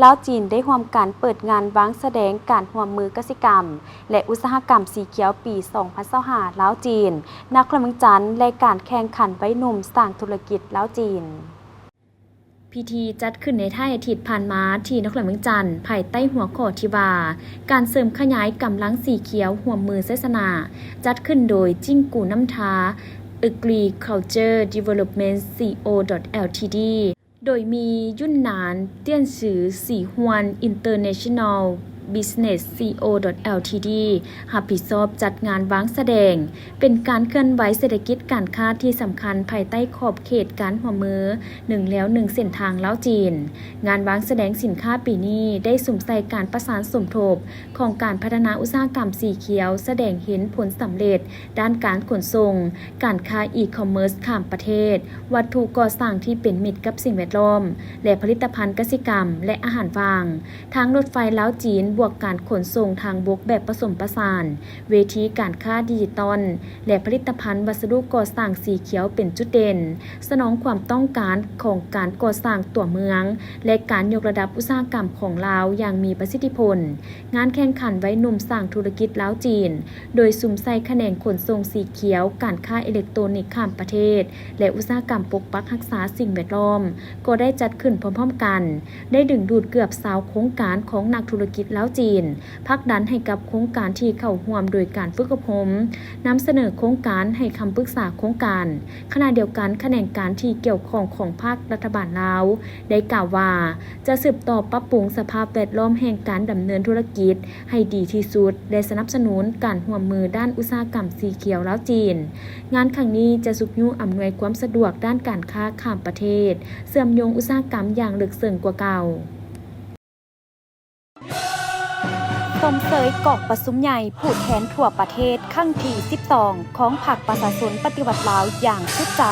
ລາວ-ຈີນ ໄດ້ຮ່ວມກັນເປີດງານວາງສະແດງການຮ່ວມມືກະສິກຳ ແລະ ອຸດສາຫະກຳສີຂຽວປີສອງພັນຊາວຫ້າ ລາວ-ຈີນ ນະຄອນຫຼວງວຽງຈັນ ແລະ ການແຂ່ງຂັນໄວໜຸ່ມສ້າງທຸລະກິດລາວ-ຈີນ. ພິທີຈັດຂຶ້ນໃນທ້າຍອາທິດຜ່ານມາທີ່ນະຄອນຫຼວງວຽງຈັນ ພາຍໃຕ້ຫົວຂໍ້ທີ່ວ່າ ການເສີມຂະຫຍາຍກຳລັງສີຂຽວຮ່ວມມືໄຊຊະນະ, ຈັດຂຶ້ນໂດຍຈິ້ງກູນ້ຳທາ Agriculture Development Co Ltd ໂດຍມີ ຢຸນນານ ຕຽນຊື ສີຮວນ International Business Co Ltd ຮັບຜິດຊອບຈັດງານວາງສະແດງ, ເປັນການເຄື່ອນໄຫວເສດຖະກິດການຄ້າທີ່ສຳຄັນພາຍໃຕ້ຂອບເຂດການຮ່ວມມືໜຶ່ງແລວໜຶ່ງເສັ້ນທາງລາວ-ຈີນ. ງານວາງສະແດງສິນຄ້າປີນີ້ໄດ້ສຸມໃສ່ການປະສານສົມທົບຂອງການພັດທະນາອຸດສາຫະກຳສີຂຽວ, ສະແດງເຫັນຜົນສຳເລັດດ້ານການຂົນສົ່ງ, ການຄ້າອີຄອມເມີສຂ້າມປະເທດ, ວັດຖຸກໍ່ສ້າງທີ່ເປັນມິດກັບສິ່ງແວດລ້ອມ ແລະ ຜະລິດຕະພັນກະສິກຳ ແລະ ອາຫານວ່າງ, ທາງລົດໄຟລາວ-ຈີນ ບວກການຂົນສົ່ງທາງບົກແບບປະສົມປະສານ, ເວທີການຄ້າດິຈິຕອນ ແລະ ຜະລິດຕະພັນວັດສະດຸກໍ່ສ້າງສີຂຽວເປັນຈຸດເດັ່ນ, ສະໜອງຄວາມຕ້ອງການຂອງການກໍ່ສ້າງຕົວເມືອງ ແລະ ການຍົກລະດັບອຸດສາຫະກຳຂອງລາວຢ່າງມີປະສິດທິຜົນ. ງານແຂ່ງຂັນໄວໜຸ່ມສ້າງທຸລະກິດລາວ-ຈີນ ໂດຍສຸມໃສ່ຂະແໜງຂົນສົ່ງສີຂຽວ, ການຄ້າອີເລັກໂຕນິກຂ້າມປະເທດ ແລະ ອຸດສາຫະກຳປົກປັກຮັກສາສິ່ງແວດລ້ອມ ກໍໄດ້ຈັດຂຶ້ນພ້ອມໆກັນ, ໄດ້ດຶງດູດເກືອບຊາວໂຄງການຂອງນັກທຸລະກິດລາວ-ຈີນ, ຜັກດັນໃຫ້ກັບໂຄງການທີ່ເຂົ້າຮ່ວມໂດຍການຝຶກອົບຮົມ, ນຳສະເໜີໂຄງການໃຫ້ຄຳປຶກສາໂຄງການ. ຂະນະດຽວກັນ, ຂະແໜງການທີ່ກ່ຽວຂ້ອງຂອງພາກລັດຖະບານລາວ ໄດ້ກ່າວວ່າ ຈະສືບຕໍ່ປັບປຸງສະພາບແວດລ້ອມແຫ່ງການດຳເນີນທຸລະກິດໃຫ້ດີທີ່ສຸດ ແລະ ສະໜັບສະໜູນການຮ່ວມມືດ້ານອຸດສາຫະກຳສີຂຽວລາວ-ຈີນ. ງານຄັ້ງນີ້ຈະຊຸກຍູ້ອຳນວຍຄວາມສະດວກດ້ານການຄ້າຂ້າມປະເທດ, ເຊື່ອມໂຍງອຸດສາຫະກຳຢ່າງເລິກເຊິ່ງກວ່າເກົ່າ. ຊົມເຊີຍກອງປະຊຸມໃຫຍ່ຜູ້ແທນທົ່ວປະເທດຄັ້ງທີສິບສອງ ຂອງພັກປະຊາຊົນປະຕິວັດລາວຢ່າງສຸດໃຈ.